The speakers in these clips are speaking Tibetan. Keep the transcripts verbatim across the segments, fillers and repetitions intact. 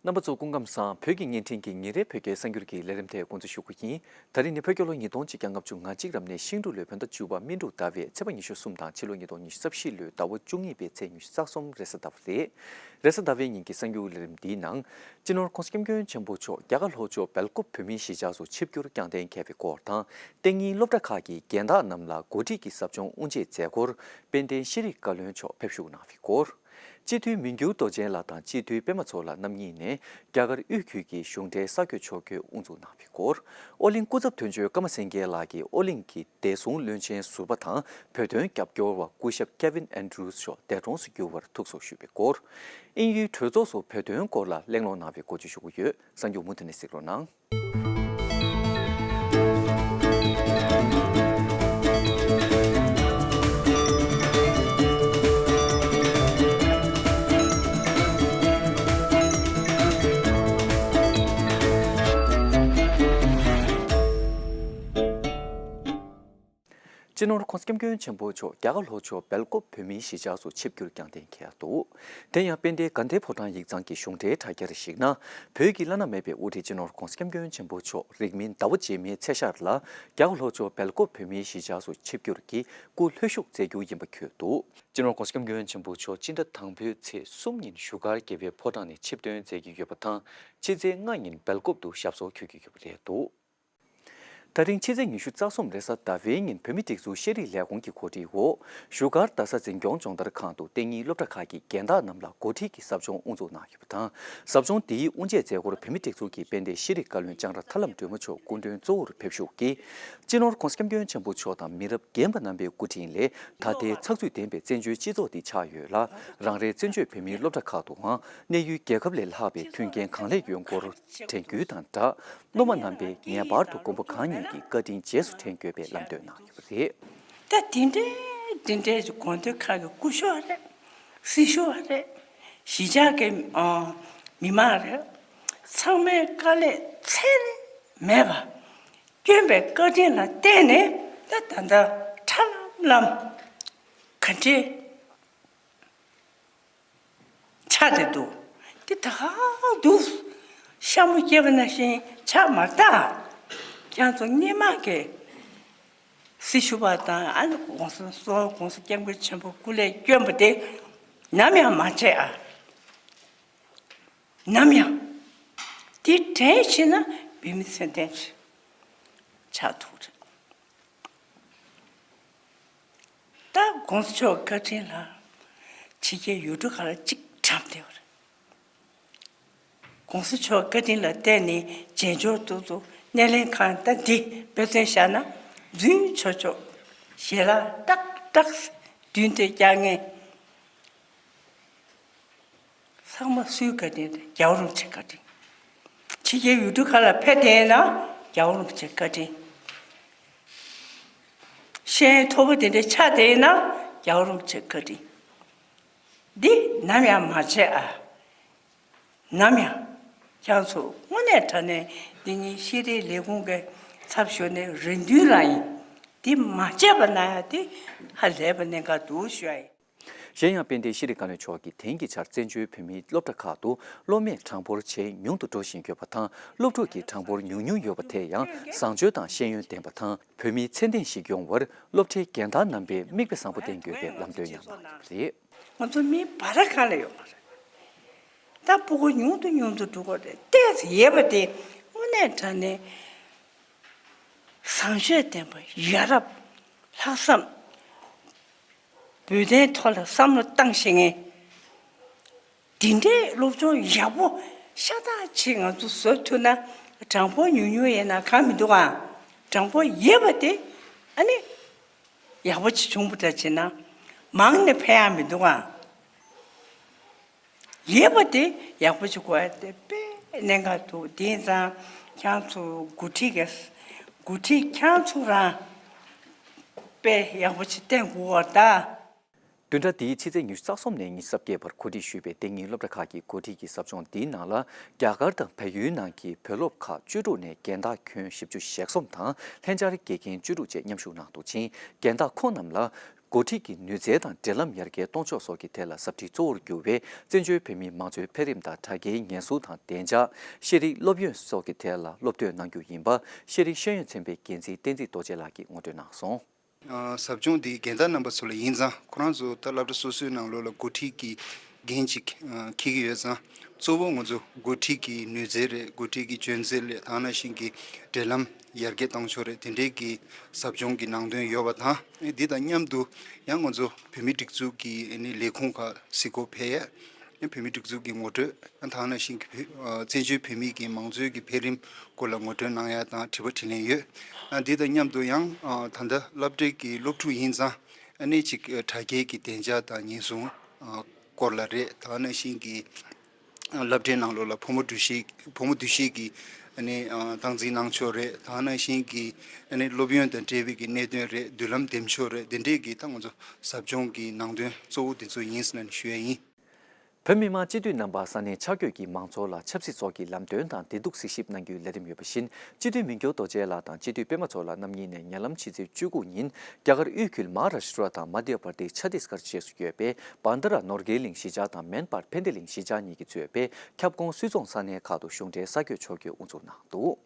རྣམ་པ་ཚོ་སྐུ་ཁམས་བཟང་། བོད་ཀྱི་བརྙན་འཕྲིན་གྱི་ཉིན་རེའི་བོད་སྐད་གསར་འགྱུར་གྱི་ལས་རིམ་དེ་འགོ་འཛུགས་ཞུ་གི་ཡིན། ད་རིང་ནི་བོད་རྒྱལ་ལོ་ཉིས་སྟོང་ཆིག་བརྒྱ་ལྔ་བཅུ་ང་གཅིག་རབ་གནས་ཤིང་འབྲུག་ལོའི་བོད་ཟླ་བཅུ་པ་སྨིན་དྲུག་ཟླ་བའི་ཚེས་པ་ཉི་ཤུ་གསུམ་དང་ཕྱི་ལོ་ཉིས་སྟོང་ཉི་ཤུ་རྩ་བཞི་ལོའི་ཟླ་བ་བཅུ་གཉིས་པའི་ཚེས་ཉི་ཤུ་རྩ་གསུམ་རེས་གཟའ་ཟླ་བ་རེད། རེས་གཟའ་ཟླ་བའི་ཉིན་གྱི་གསར་འགྱུར་ལས་རིམ་འདིའི་ནང་། སྤྱི་ནོར་༸གོང་ས་༸སྐྱབས་མགོན་ཆེན་པོ་མཆོག་རྒྱ་གར་ལྷོ་ཕྱོགས་སྦེལ་ཀོབ་བོད་མིའི་གཞིས་ཆགས་སུ་ཆིབས་བསྒྱུར་བསྐྱངས་གཏན་འཁེལ་བའི་སྐོར་དང་། གཏན་ཉིན་སློབ་གྲྭ་ཁག་གི་རྒན་བདག་རྣམས་ལ་འགོ་ཁྲིད་ཀྱི་ཟབ་སྦྱོང་དབུ་འབྱེད་མཛད་སྒོར་དཔལ་ལྡན་ཤེས་རིག་བཀའ་བློན་མཆོག་ཕེབས་ཞུགས་གནང་བའི་སྐོར། སྤྱི་འཐུས་མི་འགྱུར་རྡོ་རྗེ་ལགས་དང་སྤྱི་འཐུས་པད་མ་མཚོ་ལགས་རྣམ་གཉིས་ནས་རྒྱ་གར་དབུས་ཁུལ་གྱི་གཞུང་འབྲེལ་གསར་འགོད་ཕྱོགས་བསྐྱོད་དབུ་འཛུགས་གནང་བའི་སྐོར། ཨོ་གླིང་སྐུ་ཚབ་དོན་གཅོད་ཀརྨ་སེང་གེ་ལགས་ཀྱིས་ཨོ་གླིང་གི་བདེ་སྲུང་བློན་ཆེན་ཟུར་པ་དང་བོད་དོན་རྒྱབ་སྐྱོར་བ་སྐུ་ཞབས་Kevin Andrews་མཆོག་འདས་གྲོངས་སུ་གྱུར་བར་ཐུགས་སྲོག་ཞུ་བའི་སྐོར། དབྱིན་ཡུལ་གྲོས་ཚོགས་སུ་བོད་དོན་སྐོར་ལ་གླེང་སློང་གནང་བའི་འགོ་བརྗོད་ཞུ་གི་ཡོད། གསར་འགྱུར་མུ་མཐུད་ནས་གཟིགས་རོགས་གནང་། སྤྱི་ནོར་༸གོང་ས་༸སྐྱབས་མགོན་ཆེན་པོ་མཆོག་རྒྱ་གར་ལྷོ་ཕྱོགས་སྦེལ་ཀོབ་བོད་མིའི་གཞིས་ཆགས་སུ་ཆིབས་བསྒྱུར་བསྐྱངས་གཏན་འཁེལ་འདུག་དེ་ཡང་དཔལ་ལྡན་དགའ་ལྡན་ཕོ་བྲང་ཡིག་ཚང་གི་གཞུང་འབྲེལ་དྲ་རྒྱར་གཞིགས་ན། བོད་ཀྱི་བླ་ན་མེད་པའི་དབུ་ཁྲིད་སྤྱི་ནོར་༸གོང་ས་༸སྐྱབས་མགོན་ཆེན་པོ་མཆོག་རིང་མིན་ཟླ་བ་རྗེས་མའི་ཚེས་ཤར་ལ་རྒྱ་གར་ལྷོ་ཕྱོགས་སྦེལ་ཀོབ་བོད་མིའི་གཞིས་ཆགས་སུ་ཆིབས་བསྒྱུར་གྱིས་སྐུ་ལྷོད་བཞུགས་མཛད་རྒྱུ་ཡིན་པ་འཁོད་འདུག་སྤྱི་ནོར་༸གོང་ས་༸སྐྱབས་མགོན་ཆེན་པོ་མཆོག་སྤྱི་ཟླ་དང་པོའི་ཚེས་གསུམ་ཉིན་བཞུགས་སྒར་རྒྱལ་བའི་ཕོ་བྲང་ནས་ཆིབས་ཐོན་མཛད་ཀྱི་ཡོད་པ་དང་། ཕྱི་ཚེས་ལྔ་ཉིན་སྦེལ་ཀོབ་ཏུ་ཞབས་སོར་འཁོད་ཀྱི་ཡོད་པ་རེད་འདུག་ད་རིང་ཕྱི་ཚེས་ཉི་ཤུ་རྩ་གསུམ་རེས་གཟའ་ཟླ་བའི་ཉིན་བོད་མིའི་སྒྲིག་འཛུགས་ཤེས་རིག་ལས་ཁུངས་ཀྱི་གོ་སྒྲིག་འོག་བཞུགས་སྒར་རྡ་ས་འཛིན་སྐྱོང་སྦྱོང་བརྡར་ཁང་དུ་གཏན་ཉིན་སློབ་གྲྭ་ཁག་གི་རྒན་བདག་རྣམས་ལ་འགོ་ཁྲིད་ཀྱི་ཟབ་སྦྱོང་དབུ་འཛུགས་གནང་ཡོད་པ་དང་། ཟབ་སྦྱོང་འདིའི་དབུ་འབྱེད་མཛད་སྒོར་བོད་མིའི་སྒྲིག་འཛུགས་ཀྱི་དཔལ་ལྡན་ཤེས་རིག་བཀའ་བློན་ལྕང་ར་ཐར་ལམ་སྒྲོལ་མ་མཆོག་སྐུ་མགྲོན་གཙོ་བོར་ཕེབས་ཞུགས་ཀྱིས། སྤྱི་ནོར་༸གོང་ས་༸སྐྱབས་མགོན་ཆེན་པོ་མཆོག་དང་མི་རབས་རྒན་པ་རྣམ་པའི་སྐུ་དྲིན་ལས། ད་ལྟའི་ཚགས་ཚུད་ལྡན་པའི་བཙན་བྱོལ་སྤྱི་ཚོགས་འདི་ཆགས་ཡོད་ལ། རང་རེའི་བཙན་བྱོལ་བོད་མིའི་སློབ་གྲྭ་ཁག་ཏུའང་གནས་ཡུལ་རྒྱལ་ཁབ་ལས་ལྷག་པའི་མཐུན་རྐྱེན་གང་ལེགས་ཡོང་སྒོར་དྲན་རྒྱུ་དང་སྦྲགས། སློབ་མ་རྣམ་པས་ངེས་པར་དུ་མགོན་པོ་གང་ཉིད་ཀྱི་བཀའ་དྲིན་རྗེས་སུ་དྲན་དགོས་པའི་ལམ་སྟོན་གནང་ཡོད་པ་རེད། ད་དེ་འདྲའི་དེ་འདྲའི་དགོངས་དོན་ཁག་གི་སྐུ་ཞབས་རེད། སྲི་ཞུ་བ་རེད། གཞིས་ཆགས་ཀྱི་ཨ་མི་མང་རེད། ཚང་མའི་དཀའ་ལས་ཚད་ལས་མེད་པ། བསྐྱོན་པའི་བཀའ་དྲིན་ལ་བརྟེན་ནས་ད་ད་ལྟ་ཁྲ་ལམ་ལམ་ག་འདྲའི་ཆགས་བསྡད་འདུག་དེ་ད་ག་འདུག་ཤ་མོ་སྐྱེས་པ་ནང་བཞིན་ཆགས་མ་ད། ཁྱེད་ཚོ་སྔོན་མ་གི་སྲི་ཞུ་བ་དང་ཨ་ནི་༸གོང་ས་༸གོང་ས་༸སྐྱབས་མགོན་ཆེན་པོ་སྐུ་ལས་བསྐྱོན་པ་དེ་ནམ་ཡང་མ་བརྗེད་ཨ། ནམ་ཡང་། དེ་དྲན་ཤེས་ན་བོད་མི་ཚེ་འདས་ཆགས་ཐུབ་རེད། ད་༸གོང་ས་མཆོག་བཀའ་དྲིན་ལ་ཕྱི་རྒྱལ་ཡུལ་གྲུ་ཁག་ལ་གཅིག་གྲམ་བསྡད་པ་རེད། ༸གོང་ས་མཆོག་བཀའ་དྲིན་ལ་བརྟེན་ནས་རྗེས་འབྱོར་དུ་ཚོ་སྣེ་ལེན་ཁང་ད་འདི་དཔེ་མཚོན་བཞག་ན་འཛུལ་ཆོག་ཆོག་ཞལ་ལག་ཏག་ཏག་མདུན་དུ་བཀྱག་མཁན། ཚང་མ་སུའི་བཀའ་དྲིན་རེད། རྒྱལ་བ་རིན་པོ་ཆེའི་བཀའ་དྲིན། ཕྱི་རྒྱལ་ཡུལ་གྲུ་ཁག་ལ་ཕེབས་བསྡད་ན་རྒྱལ་བ་རིན་པོ་ཆེའི་བཀའ་དྲིན། ཤེས་ཡོན་མཐོ་པོ་དེ་འདྲའི་ཆགས་བསྡད་ན་རྒྱལ་བ་རིན་པོ་ཆེའི་བཀའ་དྲིན། འདི་ནམ་ཡང་མ་བརྗེད་ཨ། ནམ་ཡང་། ཁྱེད་ཚོ་དངོས་གནས་དྲང་གནས་འདི་ཉིད་ཤེས་རིག་ལས་ཁུངས་ཀྱི་ཚབ་ཞུས་ནས་རེ་འདུན་རང་ཡིན། འདི་མ་བརྗེད་པ་ན་ཡང་དེ་ཧ་ལས་པ་གནད་འགག་འདུག་ཞུ་ཡ་ཡིན། གཞན་ཡང་དཔལ་ལྡན་ཤེས་རིག་བཀའ་བློན་མཆོག་གིས་དེང་གི་ཆར་བཙན་བྱོལ་བོད་མིའི་སློབ་གྲྭ་ཁག་ཏུ་སློབ་མས་གྲངས་འབོར་ཇེ་ཉུང་དུ་འགྲོ་བཞིན་ཡོད་པ་དང་། སློབ་ཕྲུག་གི་གྲངས་འབོར་ཉུང་ཉུང་ཡོད་པ་དེ་ཡང་བཟང་སྤྱོད་དང་ཤེས་ཡོན་ལྡན་པ་དང་བོད་མིའི་ཚད་ལྡན་ཞིག་ཡོང་བར་སློབ་གྲྭའི་རྒན་བདག་རྣམ་པས་མིག་དཔེ་བཟང་པོ་བསྟན་དགོས་པའི་ལམ་སྟོན་ཡང་གནང་ཡོད་པ་རེད། ང་ཚོ་མི་བར་གང་ལ་ཡོད་མ་རེད། ད་སྤུ་གུ་ཉུང་དུ་ཉུང་དུ་འགྲོ་གི་རེད། ཏོག་ཙམ་ཡོད་པ་དེ་དངོས་གནས་དྲང་གནས་བཟང་སྤྱོད་ལྡན་པ། ཡ་རབས། ལྷག་བསམ། བོད་དོན་ཐོག་ལ་བསམ་བློ་བཏང་ཤེས་མཁན། འདི་འདྲའི་སློབ་སྦྱོང་ཡག་པོ་ཤ་སྟག་ཅིག་ང་ཚོ་བཟོ་ཐུབ་ན་གྲངས་འབོར་ཉུང་ཉུང་ཡིན་ན་གང་མི་འདུག་ཨ། གྲངས་འབོར་ཡོད་པ་དེ་ཨ་ནི་ཡག་པོ་ཅིག་བྱུང་བ་འདྲ་བྱས་ན་མང་ནས་ཕན་ཡག་མི་འདུག་ཨ། ཡོད་པ་དེ་ཡག་པོ་ཅིག་དགོས་ཡ་དེ་དཔེ་གནད་འགག་འདུག་དེ་ཡིན་ཙང་ཁྱེད་ཚོ་འགོ་ཁྲིད་ཀྱི་འགོ་ཁྲིད་ཁྱེད་ཚོ་རང་དཔེ་ཡག་པོ་ཅིག་བསྟེན་དགོས་པ་ད། བདུན་ཕྲག་འདིའི་ཕྱི་ཚེས་ཉི་ཤུ་རྩ་གསུམ་ནས་ཉི་ཤུ་རྩ་བརྒྱད་བར་གོ་སྒྲིག་ཞུས་པའི་གཏན་ཉིན་སློབ་གྲྭ་ཁག་གི་འགོ་ཁྲིད་ཀྱི་ཟབ་སྦྱོང་འདིའི་ནང་ལ། རྒྱ་གར་དང་བལ་ཡུལ་ནང་གི་བོད་སློབ་ཁག་བཅུ་དྲུག་ནས་རྒན་བདག་ཁྱོན་བཞི་བཅུ་ཞེ་གསུམ་དང་། ལྷན་སྦྱར་དགེ་རྒན་བཅུ་དྲུག་བཅས་མཉམ་ཞུགས་གནང་འདུག་ཅིང་། རྒན་བདག་ཁོང་རྣམས་ལ་ འགོ་ཁྲིད་ཀྱི་ནུས་རྩལ་དང་འབྲེལ་ལམ་ཡར་རྒྱས་གཏོང་ཕྱོགས་སོགས་ཀྱི་ཐད་ལ་ཟབ་ཁྲིད་གཙོ་བོར་གྱུར་བའི་བཙན་བྱོལ་བོད་མིའི་མང་གཙོའི་འཕེལ་རིམ་དང་དྲ་རྒྱའི་ཉེན་སྲུང་དང་བདེ་འཇགས། ཤེས་རིག་སློབ་ཡོན་སོགས་ཀྱི་ཐད་ལ་སློབ་སྟོན་གནང་རྒྱུ་ཡིན་པ། ཤེས་རིག་ཤེས་ཡོན་ཚན་པའི་འགན་འཛིན་བསྟན་འཛིན་རྡོ་རྗེ་ལགས་ཀྱིས་ངོ་སྤྲོད་གནང་སོང་། ཨ། ཟབ་སྦྱོང་འདི་རྒན་བདག་རྣམ་པ་ཚོ་ལ་ཡིན་ཙང་ཁོ་རང་ཚོ་ད་སློབ་གྲྭ་སོ་སོའི་ནང་ལོགས་ལ་འགོ་ཁྲིད་ཀྱི་འགན་ཅིག་ཨ། འཁྱེར་གྱི་ཡོད་ཙང་གཙོ་བོ་ང་ཚོ་འགོ་ཁྲིད་ཀྱི་ནུས་རྩལ་རེད། འགོ་ཁྲིད་ཀྱི་སྤྱོད་ཚུལ་རེད། དེ་ནང་བཞིན་གྱི་འབྲེལ་ལམ་ཡར་རྒྱས་གཏོང་ཕྱོགས་རེད། དེ་འདྲའི་གི་ཟབ་སྦྱོང་གི་ནང་དོན་ཡོད་པ་དང་། འདི་དང་མཉམ་དུ་ཡང་ང་ཚོ་བོད་མིའི་སྒྲིག་འཛུགས་ཀྱི་ཨ་ནི་ལས་ཁུངས་ཁག་གཟིགས་སྐོར་ཕེབས་ཡས། བོད་མིའི་སྒྲིག་འཛུགས་ཀྱི་ངོ་སྤྲོད། དེ་ནང་བཞིན་གྱི་བོད་ཨ། བཙན་བྱོལ་བོད་མིའི་གི་མང་གཙོའི་གི་འཕེལ་རིམ་སྐོར་ལ་ངོ་སྤྲོད་གནང་ཡ་དང་དྲི་བ་དྲིས་ལན་ཡོད། ཨ། འདི་དང་མཉམ་དུ་ཡང་ཨ། ད་ལྟ་སློབ་གྲྭའི་གི་སློབ་ཕྲུག་ཡིན་ཙང་ཨ་ནི་ཅིག་ཨ། དྲ་རྒྱའི་གི་བདེ་འཇགས་དང་ཉེན་སྲུང་ཨ། སྐོར་ལ་རེད། དེ་ནང་བཞིན་གྱི་ཨ། སློབ་གྲྭའི་ནང་ལོགས་ལ་ཕོ་མོ་འདུ་ཤེས་ཕོ་མོ་འདུ་ཤེས་ཀྱི་ཨ་ནི་ཨ། སྟངས་འཛིན་གནང་ཕྱོགས་རེད། དེ་ནང་བཞིན་གྱི་ཨ་ནི་སློབ་ཡོན་དང་འབྲེལ་བའི་གི་གནད་དོན་རེད། མདུན་ལམ་འདེམས་ཕྱོགས་རེད། འདི་འདྲའི་གི་ད་ང་ཚོ་ཟབ་སྦྱོང་གི་ནང་དོན་གཙོ་བོ་འདི་ཚོ་ཡིན་ཟེར་ནས་ཞུ་ཡ་ཡིན། བོད་མི་མང་སྤྱི་འཐུས་རྣམ་པ་ས་གནས་ཆ་བགོས་ཀྱིས་མང་ཚོགས་ལ་ཆབ་སྲིད་སོགས་ཀྱི་ལམ་སྟོན་དང་བདེ་སྡུག་གཟིགས་ཞིབ་གནང་རྒྱུའི་ལས་རིམ་ཡོད་པ་བཞིན། སྤྱི་འཐུས་མི་འགྱུར་རྡོ་རྗེ་ལགས་དང་སྤྱི་འཐུས་པད་མ་མཚོ་ལགས་རྣམ་གཉིས་ནས་ཉེ་ལམ་ཕྱི་ཚེས་བཅུ་དགུ་ཉིན་རྒྱ་གར་དབུས་ཁུལ་མ་ཧཱ་རཱ་ཤི་ཏྲ་དང་མ་དྷྱ་པར་དེཤ་ཆ་ཏིས་གྷར་བཅས་སུ་ཡོད་པའི་བན་དྷ་ར་ནོར་གྱི་གླིང་གཞིས་ཆགས་དང་མན་པར་ཕན་བདེ་གླིང་གཞིས་ཆགས་གཉིས་ཀྱིས་གཙོས་པའི་ཁྱབ་ཁོངས་སུད་ཚོང་ས་གནས་ཁག་ཏུ་གཞུང་འབྲེལ་གསར་འགོད་ཕྱོགས་བསྐྱོད་དབུ་འཛུགས་གནང་འདུག།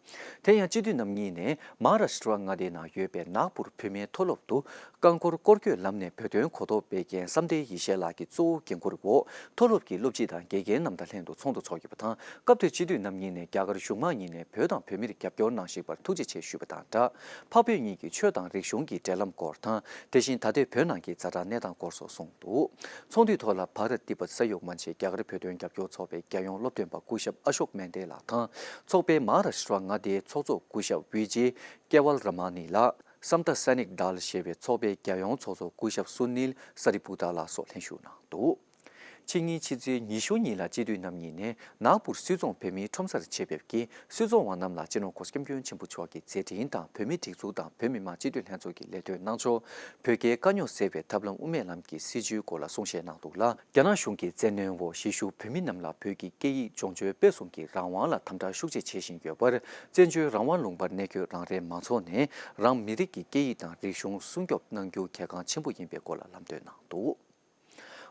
དེ་ཡང་སྤྱི་འཐུས་རྣམ་གཉིས་ནས་མ་ཧཱ་རཱ་ཤི་ཏྲ་མངའ་སྡེའི་ནང་ཡོད་པའི་ནཱག་པུར་བོད་མིའི་མཐོ་སློབ་ཏུ་རྐང་འཁོར་སྐོར་སྐྱོད་ལམ་ནས་བོད་དོན་གོ་རྟོགས་སྤེལ་མཁན་བསམ་གཏན་ཡེ་ཤེས་ལགས་ཀྱི་གཙོ་བོ་འགན་འཁུར་འོག་མཐོ་སློབ་ཀྱི་སློབ་སྤྱི་དང་དགེ་རྒན་རྣམས་དང་ལྷན་དུ་ཚོགས་འདུ་ཚོགས་ཡོད་པ་དང་། སྐབས་དེར་སྤྱི་འཐུས་རྣམ་གཉིས་ནས་རྒྱ་གར་གཞུང་མང་གཉིས་ནས་བོད་དང་བོད་མིར་རྒྱབ་སྐྱོར་གནང་བཞིན་པར་ཐུགས་རྗེ་ཆེ་ཞུས་པ་དང་སྦྲགས། འཕགས་བོད་གཉིས་ཀྱི་ཆོས་དང་རིག་གཞུང་གི་འབྲེལ་ལམ་སྐོར་དང་། དེ་བཞིན་ད་ལྟའི་བོད་ནང་གི་ཛ་དྲག་གནས་སྟངས་སྐོར་སོགས་གསུངས་འདུག། ཚོགས་འདུའི་ཐོག་ལ་བྷ་རཏ་ཏི་པད་ས་ཡོག་མན་ཆད་རྒྱ་གར་བོད་དོན་རྒྱབ་སྐྱོར་ཚོགས་པའི་རྒྱལ་ཡོངས་སློབ་སྟོན་པ་སྐུ་ཞབས་ཨ་ཤོག་མན་ཏེ་ལགས་དང་། ཚོགས་པའི་མ་ཧཱ་རཱ་ཤི་ཏྲ་མངའ་སྡེའི་ཚོགས་གཙོ་སྐུ་ཞབས་ཝི་ཇེ་ཀེ་ཝལ་ར་མ་ནི་ལགས། སམ་ཏ་སེ་ནིག་དཱལ་ཞེས་པའི་ཚོགས་པའི་རྒྱལ་ཡོངས་ཚོགས་གཙོ་སྐུ་ཞབས་སུ་ནིལ་ས་རི་པུ་ཏ་ལགས་སོགས་ལྷན་ཞུགས་གནང་འདུག། ཕྱི་ཉིན་ཕྱི་ཚེས་ཉི་ཤུ་ཉིན་ལ་སྤྱི་འཐུས་རྣམ་གཉིས་ནས་ནཱག་པུར་སུད་ཚོང་བོད་མིའི་ཁྲོམ་སར་ཆེད་ཕེབས་ཀྱིས་སུད་ཚོང་བ་རྣམས་ལ་སྤྱི་ནོར་༸གོང་ས་༸སྐྱབས་མགོན་ཆེན་པོ་མཆོག་གི་མཛད་འཕྲིན་དང་བོད་མིའི་སྒྲིག་འཛུགས་དང་བོད་མི་མང་སྤྱི་འཐུས་ལྷན་ཚོགས་ཀྱི་ལས་དོན་གནང་ཕྱོགས། བོད་རྒྱའི་དཀའ་རྙོག་སེལ་བའི་ཐབས་ལམ་དབུ་མའི་ལམ་གྱི་སྲིད་བྱུས་སྐོར་ལ་གསུང་བཤད་གནང་འདུག་ལ། རྒྱ་ནག་གཞུང་གི་བཙན་གནོན་འོག་གཞིས་བཞུགས་བོད་མི་རྣམས་ལ་བོད་ཀྱི་སྐད་ཡིག་སྦྱོང་སྤྱོད་སྤེལ་གསུམ་གྱི་རང་དབང་ལ་དམ་དྲག་ཤུགས་ཆེ་བྱེད་བཞིན་ཡོད་པར། བཙན་བྱོལ་རང་དབང་ལུང་པར་གནས་འཁོད་རང་རེའི་མང་ཚོགས་ནས་རང་མི་རིགས་ཀྱི་སྐད་ཡིག་དང་རིག་གཞུང་སྲུང་སྐྱོབ་གནང་རྒྱུ་གལ་འགངས་ཆེན་པོ་ཡིན་པའི་སྐོར་ལ་ལམ་སྟོན་གནང་འདུག།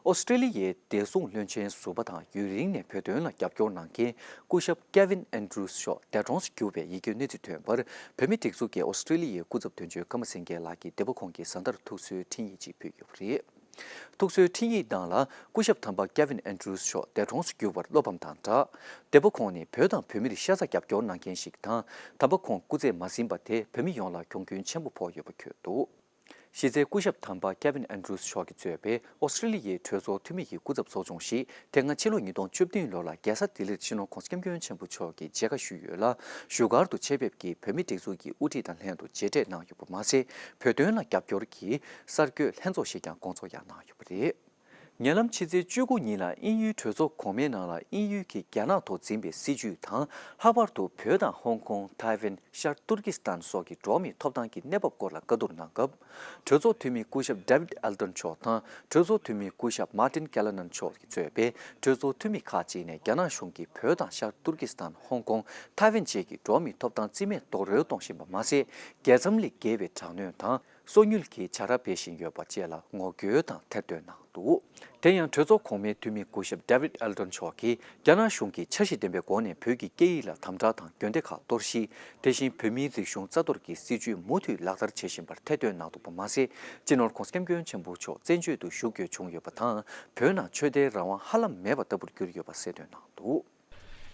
ཨོ་སི་ཀྲི་ལི་ཡའི་བདེ་སྲུང་བློན་ཆེན་ཟུར་པ་དང་ཡུན་རིང་ནས་བོད་དོན་ལ་རྒྱབ་སྐྱོར་གནང་མཁན་སྐུ་ཞབས་ཀེ་ཝིན་ཨན་ཌྲུས་མཆོག་འདས་གྲོངས་སུ་གྱུར་བའི་ཡི་གེའི་གནས་ཚུལ་ཐོན་པར། བོད་མིའི་སྒྲིག་འཛུགས་ཀྱི་ཨོ་སི་ཀྲི་ལི་ཡའི་སྐུ་ཚབ་དོན་གཅོད་ཀརྨ་སེང་གེ་ལགས་ཀྱིས་སྡེ་པ་ཁོང་གི་བཟའ་ཟླར་ཐུགས་གསོའི་འཕྲིན་ཡིག་ཅིག་ཕུལ་ཡོད་པ་རེད། ཐུགས་གསོའི་འཕྲིན་ཡིག་ནང་ལ་སྐུ་ཞབས་དམ་པ་ཀེ་ཝིན་ཨན་ཌྲུས་མཆོག་འདས་གྲོངས་སུ་གྱུར་བར་བློ་ཕམ་དང་སྦྲགས། སྡེ་པ་ཁོང་ནི་བོད་དང་བོད་མིར་ཤ་ཚ་རྒྱབ་སྐྱོར་གནང་མཁན་ཞིག་དང་། དམ་པ་ཁོང་སྐུ་ཚེ་མ་ཟིན་པ་དེ་བོད་མི་ཡོངས་ལ་གྱོང་གུན་ཆེན་པོ་ཕོག་ཡོད་པ་འཁོད་འདུག། གཞི་རྩའི་སྐུ་ཞབས་དམ་པ་ཀེ་ཝིན་ཨན་ཌྲུས་མཆོག་གིས་གཙོས་པའི་ཨོ་སི་ཀྲི་ལི་ཡའི་གྲོས་ཚོགས་འཐུས་མི་ཡི་སྐུ་ཚབ་ཚོགས་ཆུང་ཞིག་དེ་སྔ་ཕྱི་ལོ་ཉིས་སྟོང་བཅུ་བདུན་ལོ་ལ་རྒྱལ་ས་ལྡི་ལིར་སྤྱི་ནོར་༸གོང་ས་༸སྐྱབས་མགོན་ཆེན་པོ་མཆོག་གི་མཇལ་ཁ་ཞུས་ཡོད་ལ། བཞུགས་སྒར་དུ་ཆེད་ཕེབས་ཀྱིས་བོད་མིའི་སྒྲིག་འཛུགས་ཀྱི་དབུ་ཁྲིད་དང་ལྷན་དུ་མཇལ་འཕྲད་གནང་ཡོད་པ་མ་ཟད། བོད་དོན་ལ་རྒྱབ་སྐྱོར་གྱི་གསར་འགོད་ལྷན་ཚོགས་ཤིག་ཀྱང་སྐོང་ཚོགས་ཡང་གནང་ཡོད་པ་རེད། ཉེ་ལམ་ཕྱི་ཚེས་བཅུ་དགུ་ཉིན་ལ་དབྱིན་ཡུལ་གྲོས་ཚོགས་གོང་མའི་ནང་ལ་དབྱིན་ཡུལ་གྱིས་རྒྱ་ནག་ཐོག་འཛིན་པའི་སྲིད་བྱུས་དང་། ལྷག་པར་དུ་བོད་དང་ཧོང་ཀོང་། ཐའེ་ཝན། ཤར་ཏུར་ཀི་སི་ཐན་སོགས་ཀྱི་འགྲོ་བ་མིའི་ཐོབ་ཐང་གི་གནས་བབ་སྐོར་ལ་བཀའ་བསྡུར་གནང་སྐབས། གྲོས་ཚོགས་འཐུས་མི་སྐུ་ཞབས་ཌེ་ཝིད་ཨེལ་ཏོན་མཆོག་དང་། གྲོས་ཚོགས་འཐུས་མི་སྐུ་ཞབས་མཱ་ཏིན་ཀེ་ལ་ནན་མཆོག་གིས་གཙོས་པའི་གྲོས་ཚོགས་འཐུས་མི་ཁག་ཅིག་ནས་རྒྱ་ནག་གཞུང་གིས་བོད་དང་ཤར་ཏུར་ཀི་སི་ཐན། ཧོང་ཀོང་། ཐའེ་ཝན་བཅས་ཀྱི་འགྲོ་བ་མིའི་ཐོབ་ཐང་རྩིས་མེད་རྡོག་རོལ་གཏོང་བཞིན་པ་མ་ཟད། རྒྱལ་མཚམས་ལས་བརྒལ་བའི་དྲག་གནོན་དང་། སོ་ཉུལ་གྱི་བྱ་ར་སྤེལ་བཞིན་ཡོད་པ་བཅས་ལ་ངོ་རྒོལ་དང་ཐེར་འདོན་གནང་འདུག། དེ་ཡང་གྲོས་ཚོགས་གོང་མའི་འཐུས་མི་སྐུ་ཞབས་ཌེ་ཝིད་ཨེལ་ཏོན་མཆོག་གིས། རྒྱ་ནག་གཞུང་གིས་འཆར་གཞི་ལྡན་པའི་སྒོ་ནས་བོད་ཀྱི་སྐད་ཡིག་ལ་དམ་དྲག་དང་སྐྱོན་སྡེ་ཁག་གཏོར་བཤིག། དེ་བཞིན་བོད་མིའི་རིག་གཞུང་རྩ་གཏོར་གྱི་སྲིད་བྱུས་མུ་མཐུད་ལག་བསྟར་བྱེད་བཞིན་པར་ཐེར་འདོན་གནང་འདུག་པ་མ་ཟད། སྤྱི་ནོར་༸གོང་ས་༸སྐྱབས་མགོན་ཆེན་པོ་མཆོག་བཙན་བྱོལ་དུ་བཞུགས་དགོས་བྱུང་ཡོད་པ་དང་། བོད་ནང་ཆོས་དད་རང་དབང་ཧ་ལམ་མེད་པ་ལྟ་བུར་གྱུར་ཡོད་པ་གསལ་སྟོན་གནང་འདུག།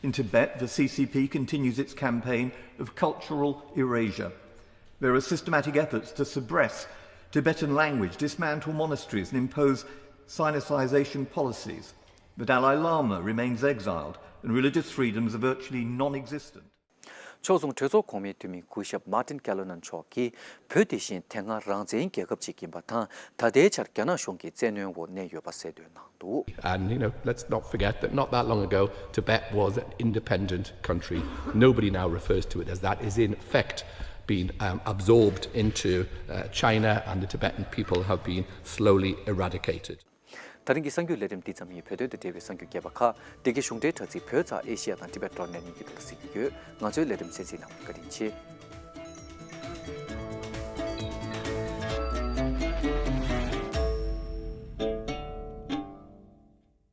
In Tibet, the C C P continues its campaign of cultural erasure. There are systematic efforts to suppress Tibetan language, dismantle monasteries, and impose sinicization policies. The Dalai Lama remains exiled, and religious freedoms are virtually non existent. ཕྱོགས་མཚུངས་གྲོས་ཚོགས་གོང་མའི་འཐུས་མི་སྐུ་ཞབས་མཱ་ཏིན་ཀེ་ལོ་ནན་མཆོག་གིས། བོད་དེ་བཞིན་དེ་སྔ་རང་བཙན་རྒྱལ་ཁབ་ཅིག་ཡིན་པ་དང་། ད་ལྟའི་ཆར་རྒྱ་ནག་གཞུང་གི་བཙན་གནོན་འོག་གནས་ཡོད་པ་གསལ་སྟོན་གནང་འདུག། And, you know, let's not forget that not that long ago, Tibet was an independent country. Nobody now refers to it as that, is in fact being, um, absorbed into, uh, China, and the Tibetan people have been slowly eradicated. ད་རིང་གི་གསར་འགྱུར་ལས་རིམ་འདི་ཙམ་ཡིན། བོད་དོན་དང་འབྲེལ་བའི་གསར་འགྱུར་རྒྱས་པ་ཁག་འདི་གའི་གཞུང་འབྲེལ་དྲ་ཚིགས་བོད་ཙ་ཨེ་ཤི་ཡ་དང་Tibet dot net གཉིས་ཀྱི་ཐོག་ལ་གཟིགས་ཀྱི་ཡོད། ང་ཚོའི་ལས་རིམ་གསན་གཟིགས་གནང་བར་བཀའ་དྲིན་ཆེ།